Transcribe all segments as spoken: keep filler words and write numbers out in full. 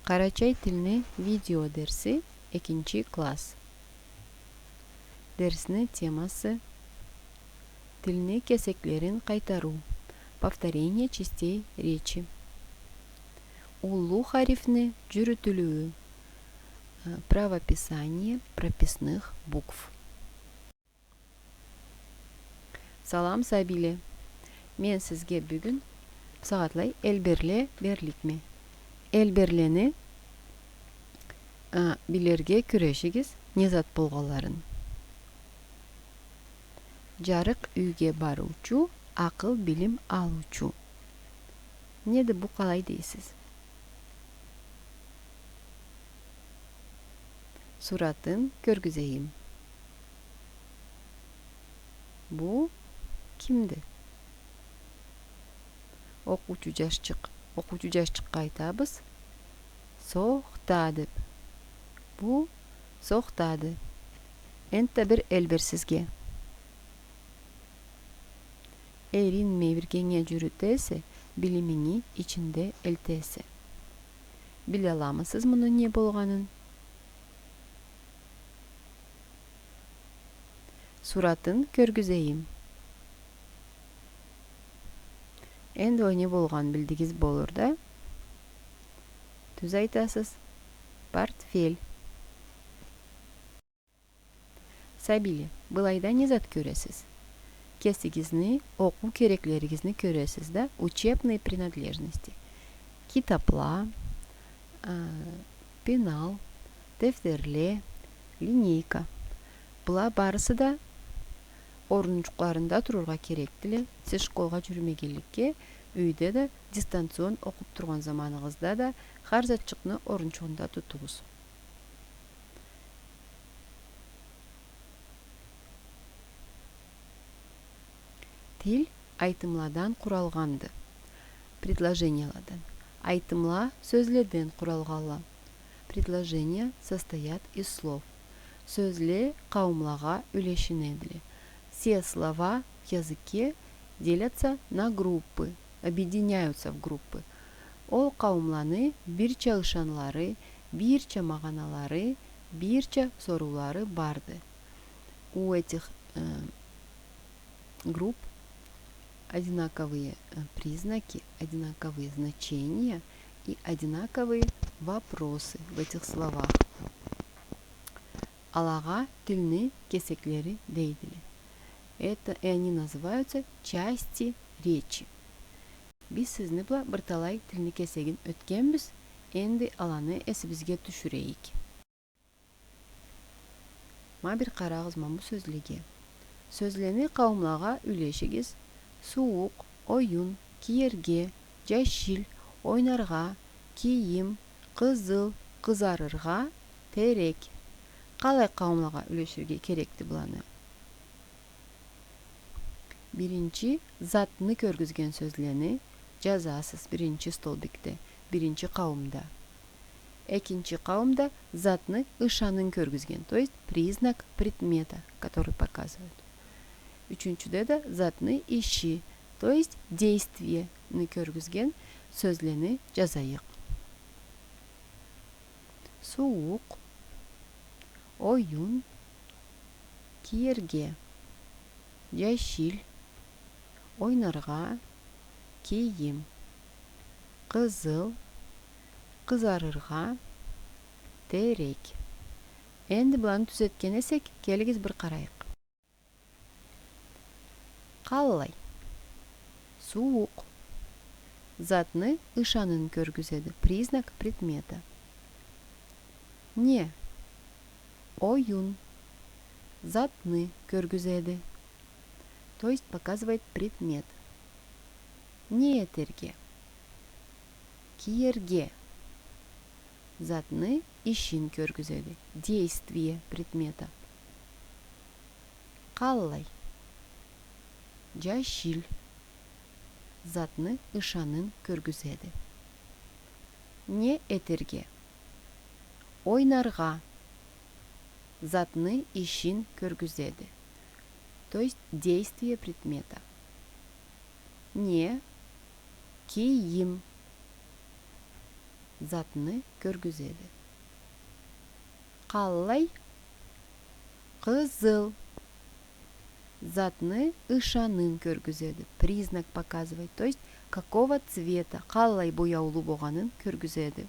Къарачай тилни видео дерси, экинчи класс. Дерсни темасы: тилни кесеклерин къайтарыу, повторение частей речи. Уллу харифни джюрютюлюу, э, правописание прописных букв. Салам, сабийле. Мен сизге бюгюн бусагъатлай элберле берликме. Элберлени, а, билирге кюрешигиз, не зат болгъанларын. Джарыкъ юйге барыучу, акъыл билим алыучу. Неди бу, къалай дейсиз? Суратын кёргюзейим. Бу кимди? Окъуучу джашчыкъ. Окъуучу джашчыкъгъа айтабыз: «Сохта», — деп. Бу сохтады. Энтда бир элбер сизге. Эринмей биргенге джюрютесе, билиминги ичинде элтесе. Билаламысыз муну не болгъанын? Суратын кёргюзейим. Энди ол не болгъанын билдигиз болур да. Тюз айтасыз. Портфель. Сабийле, былайда не зат кёресиз? Кесигизни окъуу кереклеригизни кёресиз да, учебные принадлежности. Китапла, а, пенал, дефтерле, линейка. Была барысы да орунчукъларында турургъа керекдиле. Сиз школгъа джюрюмегенликге, юйде да дистанцион окъуп тургъан заманыгъызда да хар затчыкъны орунчугъунда тутугъуз. Тил айтымладан къуралгъанды. Предложениеладан. Айтымла сёзледен къуралгъанла. Предложения состоят из слов. Сёзле къауумлагъа юлешинедиле. Все слова в языке делятся на группы, объединяются в группы. Ол къауумланы бирча ышанлары, бирча магъаналары, бирча соруулары барды. У этих, э, групп одинаковые, э, признаки, одинаковые значения и одинаковые вопросы в этих словах. Алагъа тилни кесеклери дейдиле. Это, и они называются части речи. Биз сизни бла бир талай тилни кесегин ётгенбиз, энди аланы эсибизге тюшюрейик. Ма бир къарагъыз ма бу сёзлеге. Сёзлени къауумлагъа юлешигиз: сууукъ, оюн, киерге, джашил, ойнаргъа, кийим, къызыл, къызарыргъа, терек. Къалай къауумлагъа юлеширге керекди быланы? Биринчи затны кёргюзген сёзлени джазасыз биринчи столбикде, биринчи къауумда. Экинчи къауумда затны ышанын кёргюзген, то есть признак предмета, который показывает. Ючюнчюде да затны иши, то есть действиени кёргюзген сёзлени джазайыкъ. Сууукъ, оюн, киерге, джашил, ойнаргъа, кийим, къызыл, къызарыргъа, терек. Энди быланы тюзетген эсек, келигиз бир къарайыкъ. Къаллай? Сууукъ. Затны ышанын кёргюзеди. Признак предмета. Не? Оюн. Затны кёргюзеди. То есть показывает предмет. Не этерге? Киерге. Затны ишин кёргюзеди. Действие предмета. Къаллай? Джашил. Затны ышанын кёргюзеди. Не этерге? Ойнаргъа. Затны ишин кёргюзеди. То есть действие предмета. Не? Кийим. затны кёргюзеди. Къаллай? Къызыл. Затны ышанын кёргюзеди. Признак показывает, то есть какого цвета, къаллай бояулу болгъанын кёргюзеди.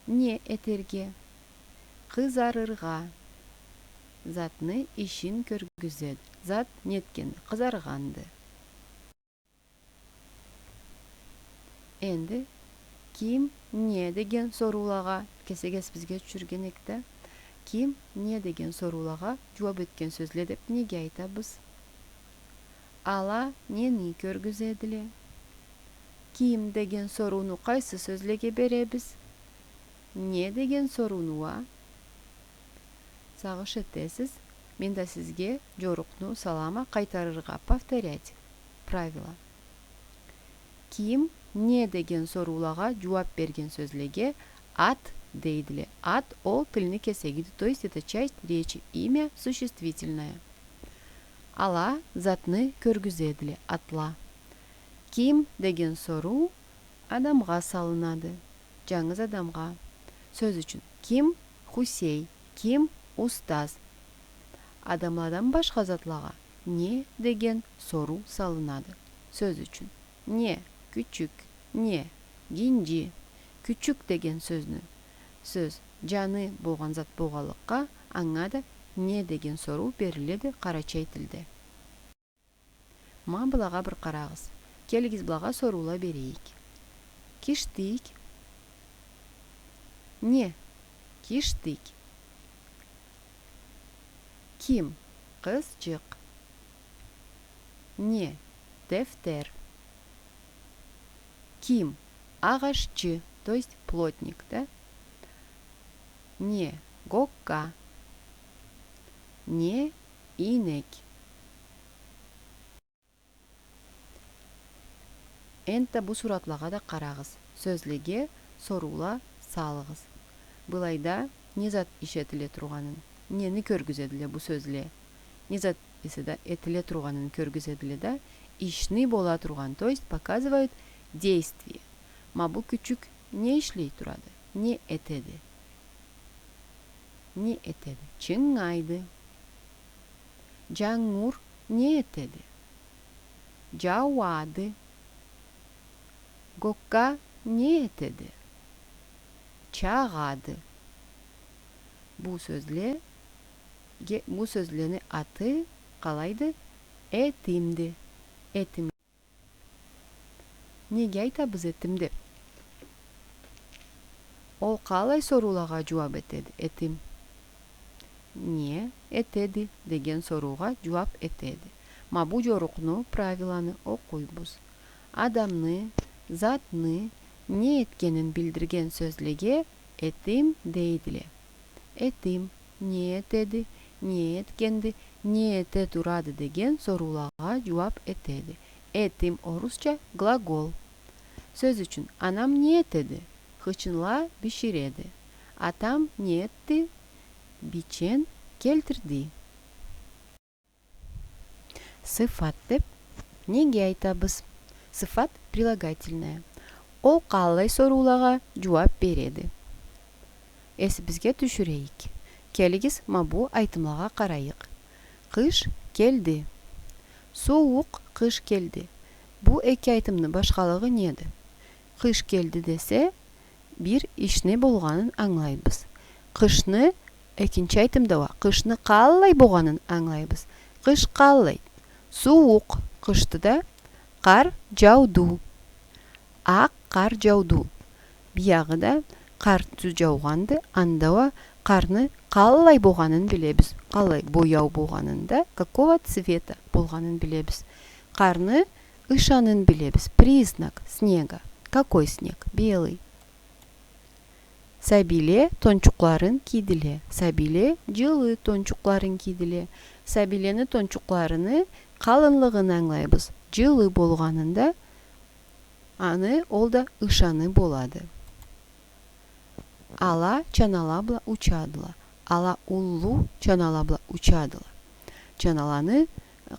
Не этерге? Къызарыргъа. Затны ишин кёргюзеди. Зат нетгенди? Къызаргъанды. Энди ким, не деген соруулагъа, кесек эсибизге тюшюрген эдик да, ким, не деген соруулагъа джууаб этген сёзле деб неге айтабыз? Ала нени кёргюзедиле? Ким деген сорууну къайсы сёзлеге беребиз? Не деген сорууну уа? Сагъыш этесиз, мен да сизге джорукъну салама къайтарыргъа, повторять правила. Ким, не деген соруулагъа джууаб берген сёзлеге ат дейдиле. Ат ол тилни кесегиди, то есть это часть речи, имя существительное. Ала затны кёргюзедиле, атла. Ким деген соруу адамгъа салынады. Джангыз адамгъа. Сёз ючюн, ким Хусей, ким устаз? Адамладан башха затлагъа не деген соруу салынады. Сёз ючюн, не, кючюк, не, гинджи, кючюк деген сёзню, сёз, джаны болгъан зат болгъанлыкъгъа, анга да не деген соруу бериледи къарачай тилде. Ма былагъа бир къарагъыз. Келигиз, былагъа соруула берейик. Киштик. Не? Киштик. Ким? Къызчыкъ. Не? Дефтер. Ким? Агъаччы, то есть плотник, да? Не? Гокка. Не? Ийнек. Энтда бу суратлагъа да къарагъыз. Сёзлеге соруула салыгъыз. Былайда не зат иш этиле тургъанын, нени кёргюзедиле бу сёзле? Не зат эсе да этиле тургъанын кёргюзедиле да, ишни бола тургъан, то есть показывают действие. Ма бу кючюк не ишлей турады? Не этеди? Не этеди? Чынгайды. Джангур не этеди? Джауады. Гокка не этеди? Чагъады. Бу сёзле-, ге-, бу сёзлени аты къалайды? Этимди. Этим. Неге айтабыз этим деб? Ол къалай соруулагъа джууаб этеди, этим? Не этеди деген соруугъа джууаб этеди. Ма бу джорукъну, правиланы окъуйбуз. Адамны, затны не этгенин билдирген сёзлеге этим дейдиле. Этим не этеди, не этгенди, не эте турады деген соруулагъа джууаб этеди. Этим орусча глагол. Сёз ючюн, анам не этеди? Хычынла биширеди. Атам не этди? Бичен келтирди. Сыфат деб неге айтабыз? Сыфат прилагательное. Ол къаллай соруулагъа джууаб береди? Эсибизге тюшюрейик. Келигиз, ма бу айтымлагъа къарайыкъ. Къыш келди. Сууукъ къыш келди. Бу эки айтымны башхалыгъы неди? Къыш келди десе, бир ишни болгъанын ангылайбыз. Къышны, экинчи айтымда уа къышны къаллай болгъанын ангылайбыз. Къыш къаллай? Сууукъ къышды да, къар джауду. Акъ къар джауду. Биягъы да къар тюз джаугъанды, анда уа къарны къаллай болгъанын билебиз. Къаллай бояу болгъанын да, какого цвета болгъанын билебиз. Къарны ышанын билебиз. Признак снега. Какой снег? Белый. Сабийле тончукъларын кийдиле. Сабийле джылы тончукъларын кийдиле. Сабийлени тончукъларыны къалынлыгъын ангылайбыз. Джылы болгъанында аны, ол да ышаны болады. Ала чанала бла учадыла. Ала уллу чанала бла учадыла. Чаналаны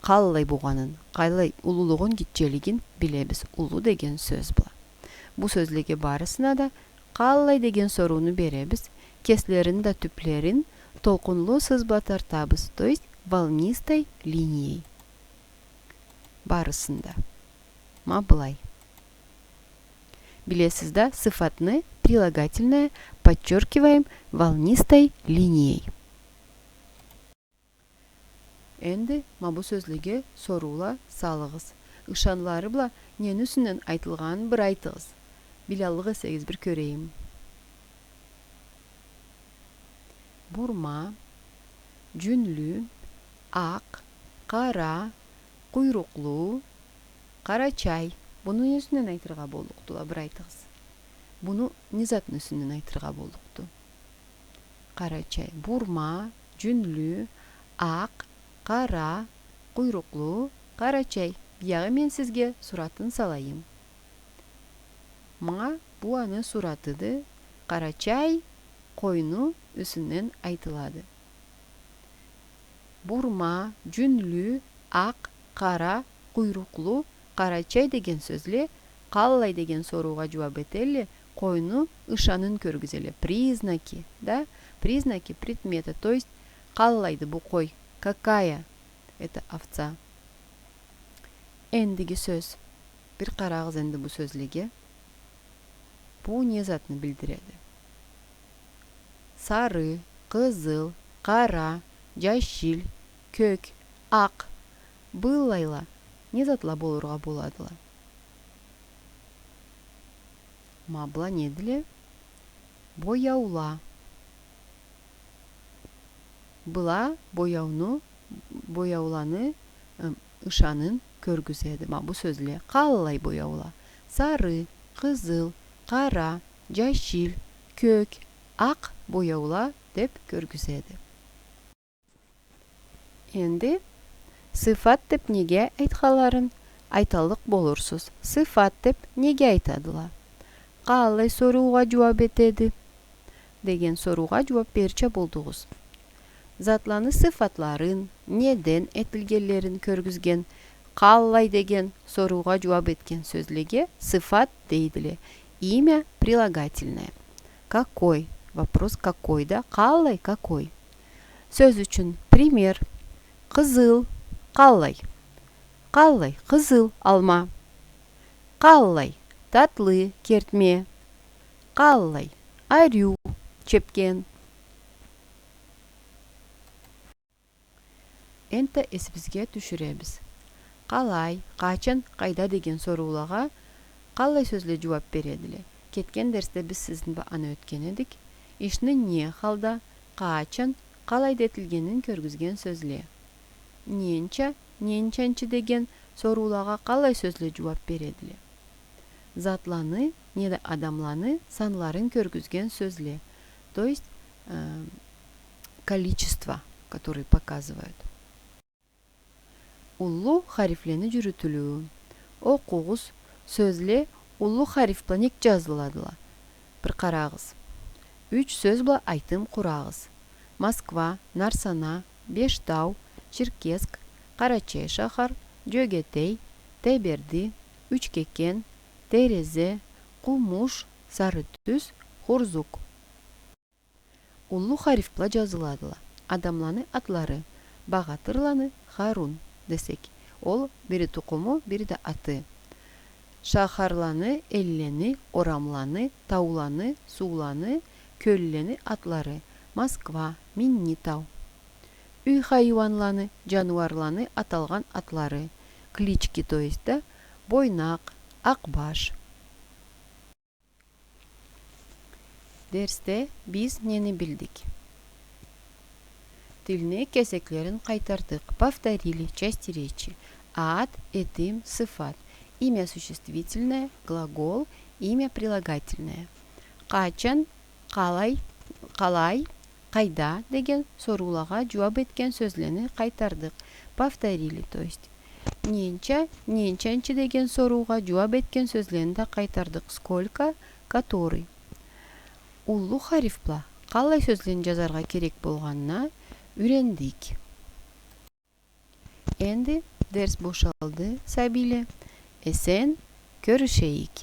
къаллай болгъанын, къаллай уллулугъун, гитчелигин билебиз уллу деген сёз бла. Бу сёзлеге барысына да къаллай деген сорууну беребиз, кеслерин да тюплерин толкъунлу сыз бла тартабыз, то есть волнистой линией. Барысын да. Ма былай. Билесиз да, сыфатны, прилагательное, подчёркиваем волнистой линией. Энди ма бу сёзлеге соруула салыгъыз. Ышанлары бла нени юсюнден айтылгъанын бир айтыгъыз. Билаллыкъ эсегиз, бир кёрейим. Бурма, джюнлю, акъ, къара, къуйрукълу, къарачай. Буну не юсюнден айтыргъа боллукъдула, бир айтыгъыз. Буну не затны юсюнден айтыргъа боллукъду? Къарачай. Бурма, джюнлю, акъ, къара, къуйрукълу, къарачай. Биягъы мен сизге суратын салайым. Ма бу аны суратыды. Къарачай къойну юсюнден айтылады. Бурма, джюнлю, акъ, къара, къуйрукълу, къарачай деген сёзле къаллай деген соруугъа джууап этелле, къойну ышанын кёргюзеле. Признаки, да? Признаки предмета, то есть къаллайды бу къой. Какая это овца? Эндиги сёз. Бир къарагъыз энди бу сёзлеге. Бу не затны билдиреди? Сары, къызыл, къара, джашил, кёк, акъ. Быллайла не затла болургъа боладыла? Ма была недиле? Бояула. Была бояуну, бояуланы, ы, ышанын кёргюзеди. Ма бу сёзле. Къаллай бояула? Сары, къызыл, къара, джашил, кёк, акъ бояула деп кёргюзеди. Энди сыфат деп неге айтханларын айталлыкъ болурсуз. Сыфат деп неге айтадыла? Къаллай соруугъа джууап этеди? Деген соруугъа джууап берирча болдугъуз. Затланы сыфатларын, неден этилгенлерин кёргюзген, къаллай деген соруугъа джууап этген сёзлеге сыфат дейдиле. Имя прилагательное. Какой? Вопрос какой, да? Къаллай, какой? Сёз ючюн, пример. Къызыл, къаллай. Къаллай къызыл алма. Къаллай татлы кертме. Къаллай ариу чепкен. Энтда эсибизге тюшюребиз. Къалай, къачан, къайда деген соруулагъа къаллай сёзле джууап бередиле? Кетген дерсде биз сизни бла аны ётген эдик. Ишни не халда, къачан, къалайда этилгенин кёргюзген сёзле. Ненча, ненчанчы деген соруулагъа къаллай сёзле джууап бередиле? Затланы неда адамланы санларын кёргюзген сёзле. То есть, э, количество, которые показывают. Уллу харифлени джюрютюлюу. Окъугъуз, сёзле уллу хариф бла нек джазыладыла? Бир къарагъыз. Юч сёз бла айтым къурагъыз. Москва, Нарсана, Бештау, Черкесск, Къарачай шахар, Джёгетей, Теберди, Учкекен, Терезе, Къумуш, Сарытюз, Хурзук. Уллу хариф бла джазыладыла. Адамланы атлары. Багъатырланы Харун десек, ол бири тукъуму, бири да аты. Шахарланы, эллени, орамланы, тауланы, сууланы, кёллени атлары. Москва, Минги тау. Юй хайыуанланы, джаныуарланы аталгъан атлары. Клички, то есть, да, Бойнакъ, Акъбаш. Дерсде биз нени билдик? Тилни кесеклерин къайтардыкъ. Повторили части речи. Ат, этим, сыфат. Имя существительное, глагол, имя прилагательное. Къачан, къалай, къалай, къайда деген соруулагъа джууап этген сёзлени къайтардыкъ. Повторили, то есть. Ненча, ненчанчы деген соруугъа джууап этген сёзлени да къайтардыкъ. Сколько, который. Уллу хариф бла къаллай сёзлени джазаргъа керек болгъанына юйрендик. Энди дерс бошалды, сабийле. Эсен кёрюшейик.